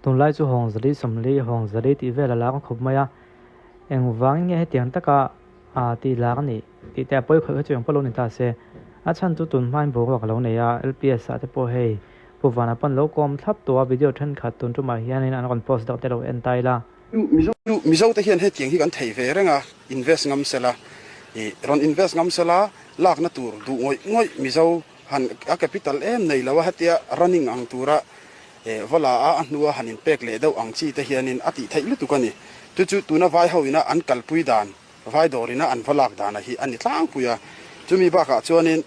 Tunlai chu hawng zali sawmli, hawng zali tih vel a lar khawp mai a, engvangin nge hetiang taka tih lar a nih tih te a pawi khawih kha chu engpawh lo ni ta se. A chhan chu tun hmain boruak a lo nei a, LPS ah te pawh hei Pu Vana pawn lo kawm thlap tawh a, video thenkhat tun tumah hianin an rawn post deuh te lo en ta ila. Mizo te hian hetiang hi kan thei ve reng a, invest ngam sela, ih rawn invest ngam sela lakna tur duh ngawih ngawih Mizo han a capital em nei lo a, hetia running ang tura va la a, a hnua han inpek leh deuh ang chi te hianin a tih theih lutuk a ni. Chu chu tuna vai ho ina an kalpui dan, vai dawr ina an va lak dana hi a ni tlangpui a. Chumi bakah chuanin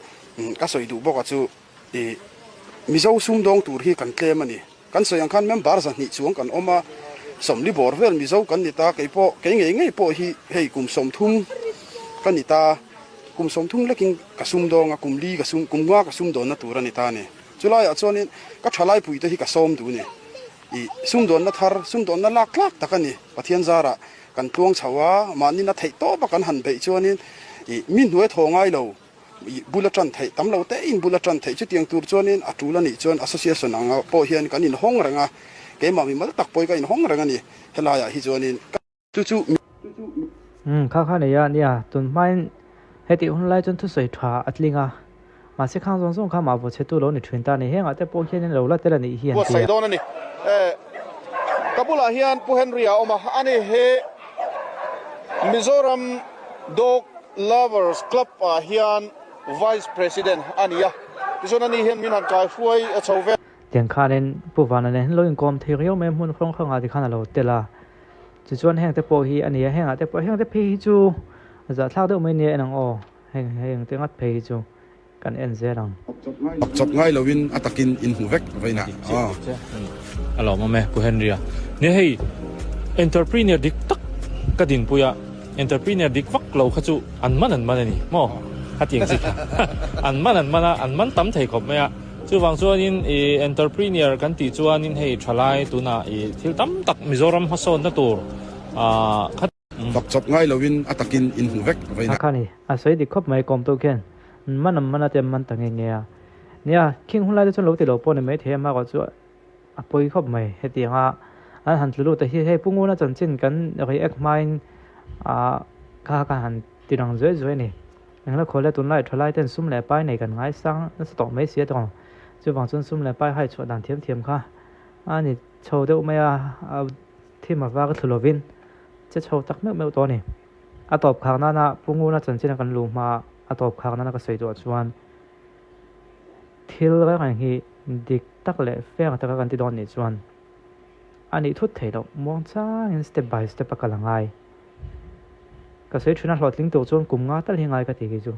ka sawi duh bawk a chu ih Mizo sumdawng tur hi kan tlem a ni. Kan sawi ang khan member 200 chuang kan awm a, 40 bawr vel Mizo kan ni ta, kei pawh, kei ngei ngei pawh hi hei kum 30 ka ni ta, kum 30 lekin ka sumdawng a, kum li ka sum, kum nga ka sumdawnna tur a ni ta a ni. Chulaiah chuanin ka thalaipui te hi ka sawm duh a ni. Ih, sumdawnna thar, sumdawnna lak tlak tak a ni. Pathian zarah kan tluang chho a, mahni na theih tawp a kan han beih chuanin ih mi hnuai thaw ngai lo. Bul a tan theih tam lo tein bul a tan theih chutiang tur chuanin a tul a nih chuan association anga pawh hian kan inhawng reng a, keimah mimal tak pawhin ka inhawng reng a ni helaiah hi chuanin ka chu chu Umm kha kha nei a nia tun hmain hetih hun lai chuan thusawi tha a tling a mahse khang zawng zawng kha mah vaw chhe tu lo ni thin ta a ni hengah te pawh hianin lo la tel a nih hi an ti a. Buatsaih dawn a ni. Ka bulah hian Pu Henry a awm a, ani hi Mizoram Dog Lovers Club ah hian Vice President a ni a, tichuan ani hian min han kai hruai a chho vel. Tiang khanin Pu Vana nen hian lo inkawm thei riau mai hmun hrang hrangah tikhan a lo tel a, tichuan heng te pawh hi a ni a, hengah te pawh heng te phei hi chu zahthlak deuh mai nia en ang aw, heng heng te ngat phei hi chu. Kan en zel ang. Chawp ngai loin a takin in hmu vek vain a. A lawmawm e Pu Henry-a. Nia hei entrepreneur dik tak ka dinpui a, entrepreneur dik vak lo kha chu an man an man a ni maw? A ti ang chi kha. An man an man a, an man tam thei khawp mai a. Chuvang chuanin i entrepreneur kan tih chuanin hei thalai tunah i thil tam tak Mizoram hmasawnna tur kha Fak chawp ngai loin a takin in hmu vek vain a. A kha ni, a sawi dik khawp mai kawm tu khian man an man a te an man ta nge nge a. Nia, khing hun lai te chuan lo ti lo pawh ni mai thei a hma erawh chu a pawi khawp mai. Hetiang a an han tlu lut a hi hei Pu Nguna chanchin kan react hmain ah kha kha han ti rang zuai zuai a ni. Engla khawl le tunlai thalai ten sum leh pai nei kan ngaisang nasa tawh mai si a tawng. Chuvang chuan sum leh pai hai chhuah dan thiam thiam kha a ni chho deuh mai a. Thim a var thlu lovin che chho tak meuh meuh tawh a ni. A tawp khar nana Pu Nguna chanchin a kan luh hma a tawp khar nana ka sawi duah chuan thil reng reng hi dik tak leh fair taka kan ti dawn nih chuan a nih thut theih loh muang changin step by step a kal a ngai. Ka sawi thin a hlawhtling tur chuan kum nga tal hi ngai ka ti khi chu.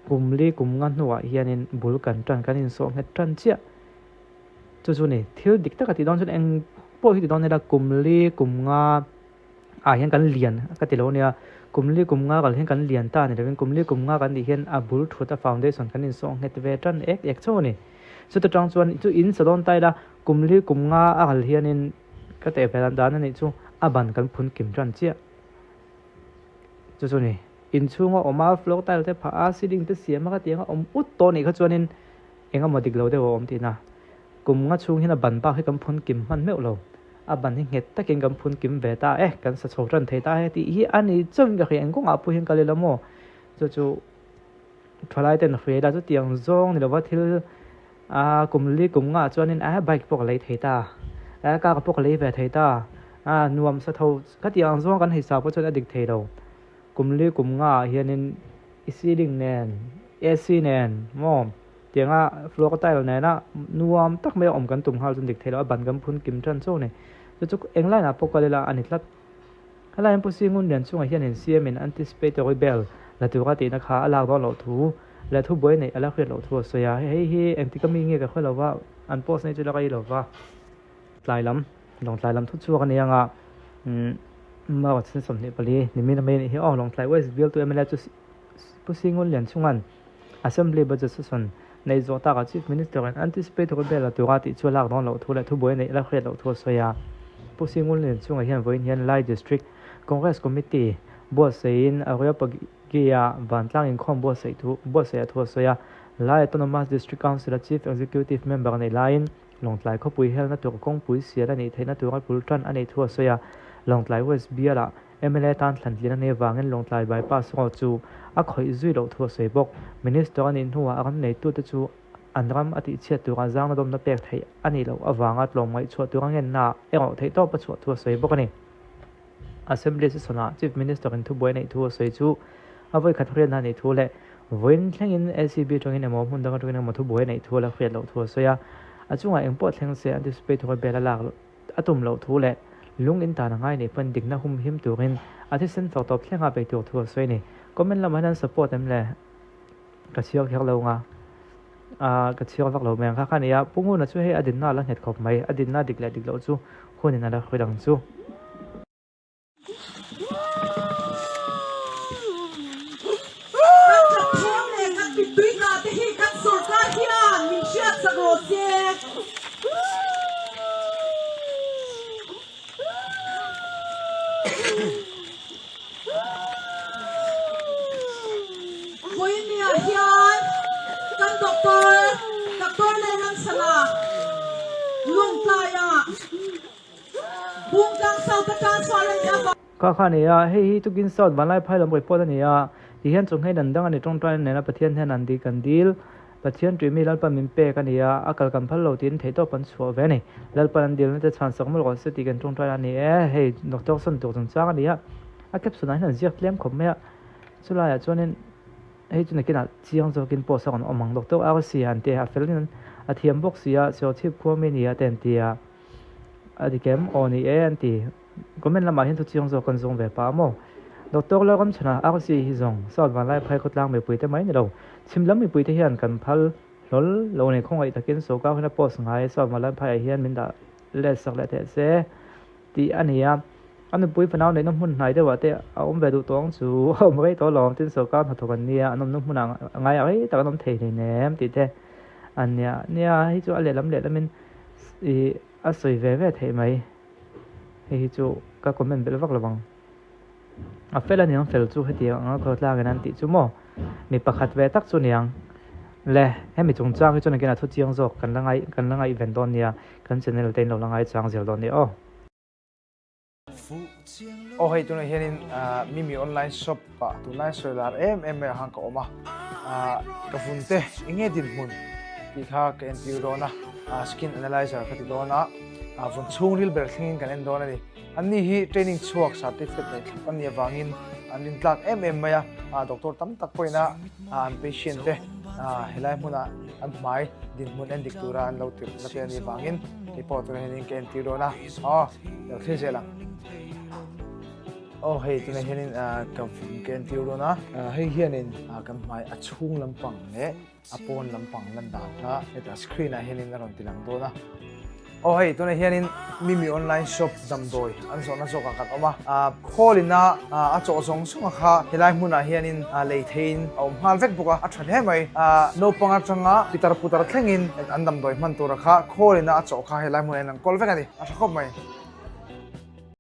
Kum li kum nga hnuah hianin bul kan tan kan insawh nghet tan chiah. Chu chu ni, thil dik taka tih dawn chuan eng pawh hi ti dawn ila kum li kum nga ah hian kan lian ka ti lo ania, kum li kum nga kal hian kan lian ta ni lovin kum li kum nga kan nih hian a bul thut a foundation kan insawh nghet ve tan ek ek chauh a ni. Chuta tang chuan chu in sa dawn ta ila kum li kum nga a kal hianin ka teh ve dan a nih chu a ban kan phun kim tan chiah. Chu chu ni, inchhunga awm a floor tile te phah a ceiling te siam a ka tih anga awm ut tawh a nih kha chuanin Eng emaw dik lo deuh a awm tihna. Kum nga chhung hian a ban bak hi kan phun kim hman meuh lo. A ban hi nghet takin kan phun kim ve ta e, kan sa chho tan thei ta e tih hi a ni chauhin ka hria. Eng kawngah pawh hian kal ila maw? Chu chu thalai ten hria ila chutiang zawng ni lova thil a kum li kum ngah chuanin a bike pawh ka lei thei ta, a car pawh ka lei ve thei ta, a nuam sa tho khatiang zawng kan hei sa pawh chuan a dik thei lo. Kum li kum ngaah hianin i ceiling nen AC nen maw tianga floor tile nena nuam tak mai a awm kan tum nghal chu dik theilo a ban kan phun kim tan chauh a ni. Chu chu eng line ah pawh kal ila a ni tlat. Helai hian Pu Singun lian chungah hian in CM in anticipatory bail la tura tihna kha a lak dawn loh thu leh thubuai neih a la hriat loh thu a sawi a. Hei hi engtik ami nge ka hre lova an post nei chu la rei lova. Tlai lam, Lawngtlai lam thu chhuak a ni anga March ni 24 nimin a mai a nih hi aw. Lawngtlai West bialtu mla chu Pu Singun Lianchhunga'n Assembly Budget Session neih zawh takah Chief Minister in anticipatory bail la tura tih chu a lak dawn loh thu leh thubuai neih la hriat loh thu a sawi a. Pu Singun Lianchhunga hian vawiin hian Lai District Congress Committee buatsaihin Areopagia vantlang inkhawm buatsaih thu buatsaih a thu a sawi a. Lai Autonomous District Council-a Chief Executive Member neih laiin. Lawngtlai khawpui helna tur kawngpui sial a nih theihna tura bul tan a nih thu a sawi a. Lawngtlai West bialah mla tan thlantlin a nih avangin Lawngtlai Bypass Road chu a khawih zui loh thu a sawi bawk. Minister a nih hnuah a ram neitute chu an ram a tihchhiat tura zangna dawmna pek theih a nih loh avanga tlawmngaih chhuah tura ngenna erawh theihtawp a chhuah thu a sawi bawk a ni. Assembly session-ah Chief Minister-in thubuai neih thu a sawi chu a vawikhat hriatna a nih thu leh vawiin thlengin ACB atangin emaw hmun dang atangin emaw thubuai neih thu a la hriat loh thu a sawi a. A chungah engpawh thleng se anticipatory bail a lak a tum loh thu leh lung in tan a ngai nih pawn dikna hum him turin a thisen fak tawp thlenga bei tur thu a sawi a ni. Comment lamah hian an support em le? Ka chhiar kher lo nga. Ahh ka chhiar vak lo mai ang kha kha nia. Pu Nguna chu hei a dinna a la nghet khawp mai. A dinna dik leh dik loh chu hunin a la hrilh ang chu. Kan that thawm leh kan mittui hna te hi kan sorkar hian min hriatsak rawh se. Vawiinniah hian kan Doctor Doctor Lalramsanga Lawngtlaiah Bungtlang South a transfer a nih avang. Kha kha a ni a, hei hi tukin South Vanlaiphai lam report a ni a, tihian chawnghein an dang a ni tawngtai nena Pathian hian an dik an dil. Pathian tuimi Lalpan min pek a ni a, a kal kan phal lo tiin theihtawp an chhuah ve a ni. Lalpan an dilna te chhan sak mawlh rawh se tih kan tawngtai a ni e. Hei Doctor sawn tur chungchang a ni a, a caption ah hian an ziak tlem khawp mai a, chulaiah chuanin hei chu nakinah chiang zawkin post a rawn awm ang. Doctor RC an ti a, a fel in a thiam bawk si a, Serchhip khua mi ni a te an ti a, a dik em? Aw ni e an ti. Comment lamah hian thu chiang zawk kan zawng ve pah a maw? Doctor Lalramchhana RC hi zawng South Vanlaiphai khawtlang mipui te mai ni lo. Chhim lam mipui te hian kan phal hlawl lo nei khawngaih takin sorkar hian a post ngai South Vanlaiphai ah hian min dah let sak leh teh se tih a ni a. A nupui fanau neihna hmun hnai deuhah te a awm ve duh tawh ang chu a awm rei tawh lo tin sorkar hnathawk an nia an awmna hmunah ngai rei tak an awm thei hleinem tih te a nia. Nia hei chu a lehlam lehlamin ih a sawi ve ve theih mai. Hei hi chu ka comment belh vak lo vang. A fel a niang fel chu hetiang anga khawtlang in an tih chu maw? Mi pakhat ve tak chu niang. Le, hemi chungchang hi chuan again a thu chiang zawk kan la ngai kan la ngaihven dawn nia, kan channel te in lo la ngaichang zel dawn nia aw. Aw hei tunah hianin Mimi online shop ah tunlai sawi lar em em mai ah khan ka awm a, ka vun te enge dinhmun tih kha ka entir dawn a, skin analyzer ka ti dawn a. Vun chhungril ber thlengin kan en dawn a ni. Anni hi training chhuak certificate nei thlap an nih avangin an rintlak em em mai a, doctor tam tak pawhin a an patient te helai hmuna an hmai dinhmun en dik tura an lo tirh na te a nih avangin kei pawh tunah hianin ka entir dawn a, aw lo thlir zel ang. Aw hei tunah hianin ka vun ka entir dawn a, hei hianin kan hmai a chhung lampang leh A pawn lampang lan dan kha hetah screen ah hianin a rawn ti lang dawn a. Aw hei tunah hianin Mimi online shop damdawi an zawhna zawkah kan awm a. Call ina a chawh zawng zawng a kha helai hmunah hianin lei theiin a awm nghal vek bawk a, a tha hle mai. Naupang atanga pitar putar thlengin an damdawi hman tura kha call ina a chawh kha helai hmunah hian an kawl vek a ni, a tha khawp mai.